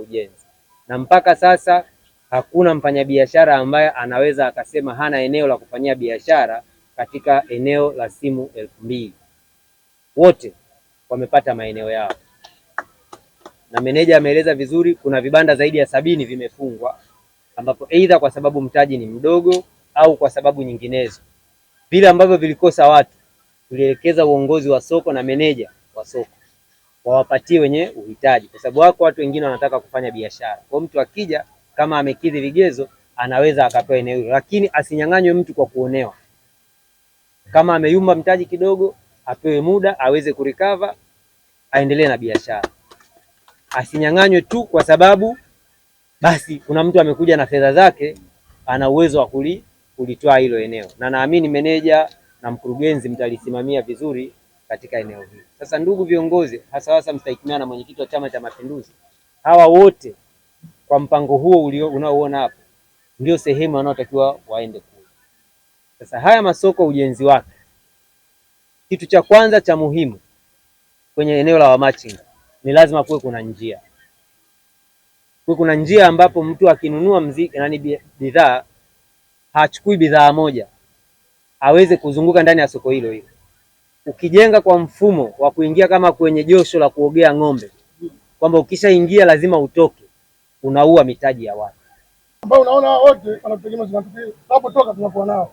ujenzi, na mpaka sasa hakuna mfanyabiashara ambaye anaweza akasema hana eneo la kufanyia biashara katika eneo la simu 2000. Wote wamepata maeneo yao, na meneja ameeleza vizuri, kuna vibanda zaidi ya 70 vimefungwa, ambapo aidha kwa sababu mtaji ni mdogo au kwa sababu nyinginezo. Vile ambavyo vilikosa watu, tulielekeza uongozi wa soko na meneja wa soko wawapatie wenye uhitaji, kwa sababu wako watu wengine wanataka kufanya biashara. Kwa mtu akija kama amekidhi vigezo, anaweza akapewa eneo hilo, lakini asinyang'anywe mtu kwa kuonewa. Kama ameyumba mtaji kidogo, apewe muda aweze kurecover, aendelee na biashara. Asinyang'anywe tu kwa sababu basi kuna mtu amekuja na fedha zake, ana uwezo wa kulitoa hilo eneo, na naamini meneja na mkurugenzi mtalisimamia vizuri katika eneo hili. Sasa ndugu viongozi, hasa hasa mstahiki meya na mwenyekiti wa Chama cha Mapinduzi, hawa wote kwa mpango huo ulio unaoona hapo ndio sehemu wanaotakiwa waende kule. Sasa haya masoko ujenzi wake, kitu cha kwanza cha muhimu kwenye eneo la wamachinga ni lazima kuwe kuna njia, kuwe kuna njia ambapo mtu akinunua mziki nani bidhaa hachukui bidhaa moja, aweze kuzunguka ndani ya soko hilo hilo. Ukijenga kwa mfumo wa kuingia kama kwenye josho la kuogea ng'ombe, kwamba ukishaingia lazima utoke, unaua mitaji ya watu ambao unaona wote wanategemea tunapotoka tunakuwa nao,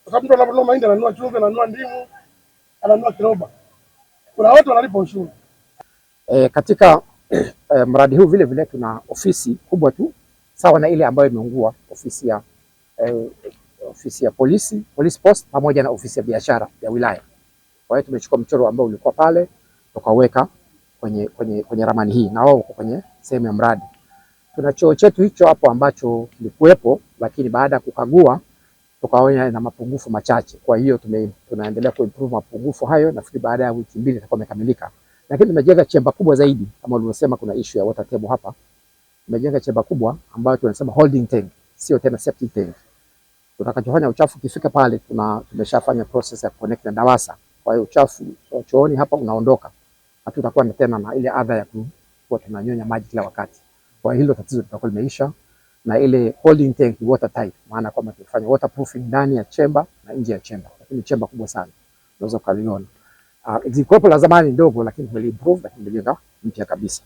kwa sababu mtu anaponunua mahindi ananunua chumvi, ananunua ndimu, ananunua kiroba. Kuna watu wanalipa ushuru. Katika mradi huu vile vile tuna ofisi kubwa tu sawa na ile ambayo imeungua, ofisi ya polisi, police post pamoja na ofisi ya biashara ya wilaya. Kwa hiyo tumechukua mchoro ambao ulikuwa pale tukaweka kwenye ramani hii na wao wako kwenye sehemu ya mradi. Tuna choo chetu hicho hapo ambacho kilikuwepo, lakini baada ya kukagua tukaona na mapungufu machache. Kwa hiyo tunaendelea kuimprove mapungufu hayo, nafikiri baada ya wiki 2 itakuwa imekamilika. Lakini tumejenga chemba kubwa zaidi, kama ulivyosema, kuna issue ya water table hapa. Tumejenga chemba kubwa ambayo tunasema holding tank, sio tena septic tank. Tutakachofanya, uchafu ukifika pale, tumeshafanya process ya connect na DAWASA. Kwa hiyo uchafu chooni hapa unaondoka, hatutakuwa na tena na ile adha ya kuwa tunanyonya maji kila wakati. Kwa hilo tatizo litakuwa limeisha, na ile holding tank ni watertight, maana kwamba tumefanya waterproofing ndani ya chemba na nje ya chemba, lakini chemba kubwa sana unaweza ukaliona. Zilikuwepo la zamani ndogo, lakini tumeimprove, lakini tumejenga mpya kabisa.